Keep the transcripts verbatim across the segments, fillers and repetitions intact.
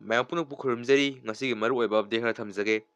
ꯃꯌꯥꯝ ꯄꯨꯝꯅꯃꯛꯄꯨ ꯈꯨꯔꯨꯝꯖꯔꯤ꯫ ꯉꯁꯤꯒꯤ ꯃꯔꯨꯑꯣꯏꯕ update ꯈꯔ ꯊꯝꯖꯒꯦ꯫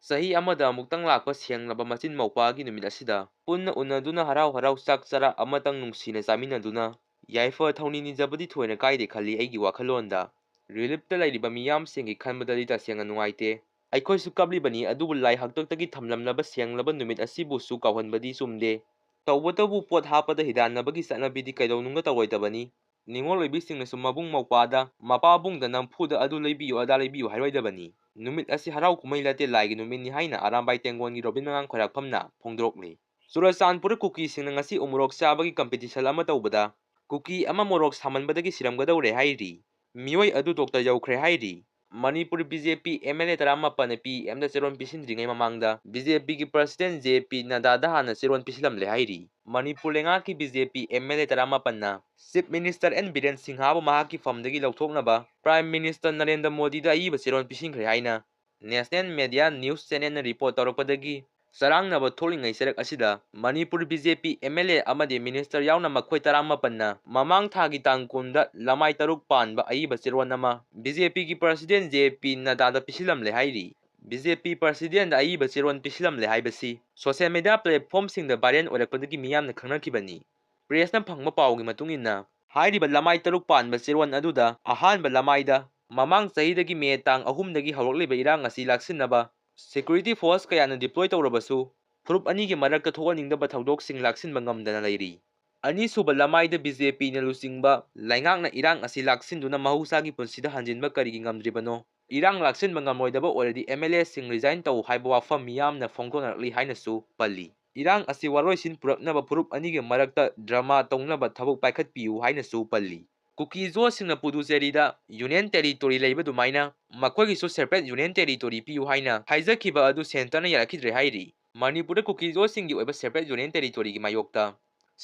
ꯆꯍꯤ ꯑꯃꯗ ꯑꯃꯨꯛꯇꯪ ꯂꯥꯛꯄ ꯁꯦꯡꯂꯕ ꯃꯆꯤꯟ ꯃꯧꯄꯥꯒꯤ ꯅꯨꯃꯤꯠ ꯑꯁꯤꯗ ꯄꯨꯟꯅ ꯎꯅꯗꯨꯅ ꯍꯔꯥꯎ ꯍꯔꯥꯎ ꯆꯥꯛ ꯆꯔꯥ ꯑꯃꯇꯪ ꯅꯨꯡꯁꯤꯅ ꯆꯥꯃꯤꯟꯅꯗꯨꯅ ꯌꯥꯏꯐ ꯊꯧꯅꯤ ꯅꯤꯖꯕꯗꯤ ꯊꯣꯏꯅ ꯀꯥꯏꯗꯦ ꯈꯜꯂꯤ ꯑꯩꯒꯤ ꯋꯥꯈꯜꯂꯣꯟꯗ꯫ Reliefꯇ ꯂꯩꯔꯤꯕ ꯃꯤꯌꯥꯝꯁꯤꯡꯒꯤ ꯈꯟꯕꯗꯗꯤ ꯇꯁꯦꯡꯅ ꯅꯨꯡꯉꯥꯏꯇꯦ꯫ ꯑꯩꯈꯣꯏꯁꯨ ꯀꯞꯂꯤꯕꯅꯤ, ꯑꯗꯨꯕꯨ ꯂꯥꯏ ꯍꯥꯛꯇꯛꯇꯒꯤ ꯊꯝꯂꯝꯂꯕ ꯁꯦꯡꯂꯕ ꯅꯨꯃꯤꯠ ꯑꯁꯤꯕꯨꯁꯨ ꯀꯥꯎꯍꯟꯕꯗꯤ ꯆꯨꯝꯗꯦ꯫ ꯇꯧꯕꯇꯕꯨ ꯄꯣꯠ ꯍꯥꯞꯄꯗ ꯍꯤꯗꯥꯟꯅꯕꯒꯤ ꯆꯠꯅꯕꯤꯗꯤ ꯀꯩꯗꯧꯅꯨꯡꯗ ꯇꯧꯔꯣꯏꯗꯕꯅꯤ꯫ ꯅꯤꯉꯣꯜ ꯑꯣꯏꯕꯤꯁꯤꯡꯅꯁꯨ ꯃꯕꯨꯡ ꯃꯧꯄ꯭ꯋꯥꯗ, ꯃꯄꯥꯕꯨꯡꯗ, ꯅꯝꯐꯨꯗ ꯑꯗꯨ ꯂꯩꯕꯤꯌꯨ, ꯑꯗꯥ ꯂꯩꯕꯤꯌꯨ ꯍꯥꯏꯔꯣꯏꯗꯕꯅꯤ꯫ ꯅꯨꯃꯤꯠ ꯑꯁꯤ ꯍꯔꯥꯎ ꯀꯨꯝꯍꯩ ꯅꯠꯇꯦ, ꯂꯥꯏꯒꯤ ꯅꯨꯃꯤꯠꯅꯤ ꯍꯥꯏꯅ ꯑꯔꯥꯝꯕꯥꯏ ꯇꯦꯡꯒꯣꯟꯒꯤ ꯔꯣꯕꯤꯟ ꯃꯉꯥꯡ ꯈ꯭ꯋꯥꯏꯔꯥꯛꯐꯝꯅ ꯐꯣꯡꯗꯣꯔꯛꯂꯤ꯫ ꯆꯨꯔꯆꯥꯟꯄꯨꯔ ꯀꯨꯀꯤꯁꯤꯡꯅ ꯉꯁꯤ ꯎꯃꯣꯔꯣꯛ ꯆꯥꯕꯒꯤ competition ꯑꯃ ꯇꯧꯕꯗ ꯀꯨꯀꯤ ꯑꯃ ꯃꯣꯔꯣꯛ ꯁꯥꯃꯟꯕꯗꯒꯤ ꯁꯤꯔꯝꯒꯗꯧꯔꯦ ꯍꯥꯏꯔꯤ꯫ ꯃꯤꯑꯣꯏ ꯑꯗꯨ doctor ꯌꯧꯈ꯭ꯔꯦ ꯍꯥꯏꯔꯤ꯫ ꯃꯅꯤꯄꯨꯔ BJP MLA ꯇꯔꯥꯃꯥꯄꯟꯅ PMꯗ ꯆꯦꯔꯣꯟ ꯄꯤꯁꯤꯟꯗ꯭ꯔꯤꯉꯩ ꯃꯃꯥꯡꯗ BJPꯒꯤ president JP ꯅꯗꯥꯗ ꯍꯥꯟꯅ ꯆꯦꯔꯣꯟ ꯄꯤꯁꯤꯜꯂꯝꯂꯦ ꯍꯥꯏꯔꯤ꯫ ꯃꯅꯤꯄꯨꯔ ꯂꯩꯉꯥꯛꯀꯤ BJP MLA ꯇꯔꯥꯃꯥꯄꯟꯅ Chief Minister N Biren ꯁꯤꯡꯍꯕꯨ ꯃꯍꯥꯛꯀꯤ ꯐꯝꯗꯒꯤ ꯂꯧꯊꯣꯛꯅꯕ Prime Minister ꯅꯔꯦꯟꯗ꯭ꯔ ꯃꯣꯗꯤꯗ ꯑꯏꯕ ꯆꯦꯔꯣꯟ ꯄꯤꯁꯤꯟꯈ꯭ꯔꯦ ꯍꯥꯏꯅ National Media News Channelꯅ report ꯇꯧꯔꯛꯄꯗꯒꯤ ꯆꯔꯥꯡꯅꯕ ꯊꯣꯛꯂꯤꯉꯩ ꯆꯔꯛ ꯑꯁꯤꯗ ꯃꯅꯤꯄꯨꯔ BJP MLA ꯑꯃꯗꯤ minister ꯌꯥꯎꯅ ꯃꯈꯣꯏ ꯇꯔꯥꯃꯥꯄꯟꯅ ꯃꯃꯥꯡ ꯊꯥꯒꯤ ꯇꯥꯡ ꯀꯨꯟꯗ ꯂꯃꯥꯏ ꯇꯔꯨꯛ ꯄꯥꯟꯕ ꯑꯏꯕ ꯆꯦꯔꯣꯟ ꯑꯃ BJPꯒꯤ president JP ꯅꯗꯥꯗ ꯄꯤꯁꯤꯜꯂꯝꯂꯦ ꯍꯥꯏꯔꯤ꯫ BJP presidentꯗ ꯑꯏꯕ ꯆꯦꯔꯣꯟ ꯄꯤꯁꯤꯜꯂꯝꯂꯦ ꯍꯥꯏꯕꯁꯤ social media platformꯁꯤꯡꯗ viral ꯑꯣꯏꯔꯛꯄꯗꯒꯤ ꯃꯤꯌꯥꯝꯅ ꯈꯪꯅꯈꯤꯕꯅꯤ꯫ Pressꯅ ꯐꯪꯕ ꯄꯥꯎꯒꯤ ꯃꯇꯨꯡ ꯏꯟꯅ, ꯍꯥꯏꯔꯤꯕ ꯂꯃꯥꯏ ꯇꯔꯨꯛ ꯄꯥꯟꯕ ꯆꯦꯔꯣꯟ ꯑꯗꯨꯗ ꯑꯍꯥꯟꯕ ꯂꯃꯥꯏꯗ ꯃꯃꯥꯡ ꯆꯍꯤꯗꯒꯤ ꯃꯦ ꯇꯥꯡ ꯑꯍꯨꯝꯗꯒꯤ ꯍꯧꯔꯛꯂꯤꯕ ꯏꯔꯥꯡ ꯑꯁꯤ ꯂꯥꯛꯁꯤꯟꯅꯕ security force ꯀꯌꯥꯅ deploy ꯇꯧꯔꯕꯁꯨ ꯐꯨꯔꯨꯞ ꯑꯅꯤꯒꯤ ꯃꯔꯛꯇ ꯊꯣꯛꯍꯟꯅꯤꯡꯗꯕ ꯊꯧꯗꯣꯛꯁꯤꯡ ꯂꯥꯛꯁꯤꯟꯕ ꯉꯝꯗꯅ ꯂꯩꯔꯤ꯫ ꯑꯅꯤꯁꯨꯕ ꯂꯃꯥꯏꯗ BJPꯅ ꯂꯨꯆꯤꯡꯕ ꯂꯩꯉꯥꯛꯅ ꯏꯔꯥꯡ ꯑꯁꯤ ꯂꯥꯛꯁꯤꯟꯗꯨꯅ ꯃꯍꯧꯁꯥꯒꯤ ꯄꯨꯟꯁꯤꯗ ꯍꯟꯖꯤꯟꯕ ꯀꯔꯤꯒꯤ ꯉꯝꯗ꯭ꯔꯤꯕꯅꯣ? ꯏꯔꯥꯡ ꯂꯥꯛꯁꯤꯟꯕ ꯉꯝꯂꯣꯏꯗꯕ ꯑꯣꯏꯔꯗꯤ MLAꯁꯤꯡ resign ꯇꯧ ꯍꯥꯏꯕ ꯋꯥꯐꯝ ꯃꯤꯌꯥꯝꯅ ꯐꯣꯡꯗꯣꯛꯅꯔꯛꯂꯤ ꯍꯥꯏꯅꯁꯨ ꯄꯜꯂꯤ꯫ ꯏꯔꯥꯡ ꯑꯁꯤ ꯋꯥꯔꯣꯏꯁꯤꯟ ꯄꯨꯔꯛꯅꯕ ꯐꯨꯔꯨꯞ ꯑꯅꯤꯒꯤ ꯃꯔꯛꯇ drama ꯇꯧꯅꯕ ꯊꯕꯛ ꯄꯥꯏꯈꯠꯄꯤꯌꯨ ꯍꯥꯏꯅꯁꯨ ꯄꯜꯂꯤ꯫ ꯀꯨꯀꯤꯖꯣꯁꯤꯡꯅ ꯄꯨꯗꯨꯆꯦꯔꯤꯗ union territory ꯂꯩꯕ ꯑꯗꯨꯃꯥꯏꯅ ꯃꯈꯣꯏꯒꯤꯁꯨ separate union territory ꯄꯤꯌꯨ ꯍꯥꯏꯅ ꯍꯥꯏꯖꯈꯤꯕ ꯑꯗꯨ centreꯅ ꯌꯥꯔꯛꯈꯤꯗ꯭ꯔꯦ ꯍꯥꯏꯔꯤ꯫ ꯃꯅꯤꯄꯨꯔꯗ ꯀꯨꯀꯤꯖꯣꯁꯤꯡꯒꯤ ꯑꯣꯏꯕ separate union territoryꯒꯤ ꯃꯥꯌꯣꯛꯇ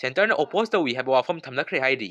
centreꯅ oppose ꯇꯧꯏ ꯍꯥꯏꯕ ꯋꯥꯐꯝ ꯊꯝꯂꯛꯈ꯭ꯔꯦ ꯍꯥꯏꯔꯤ꯫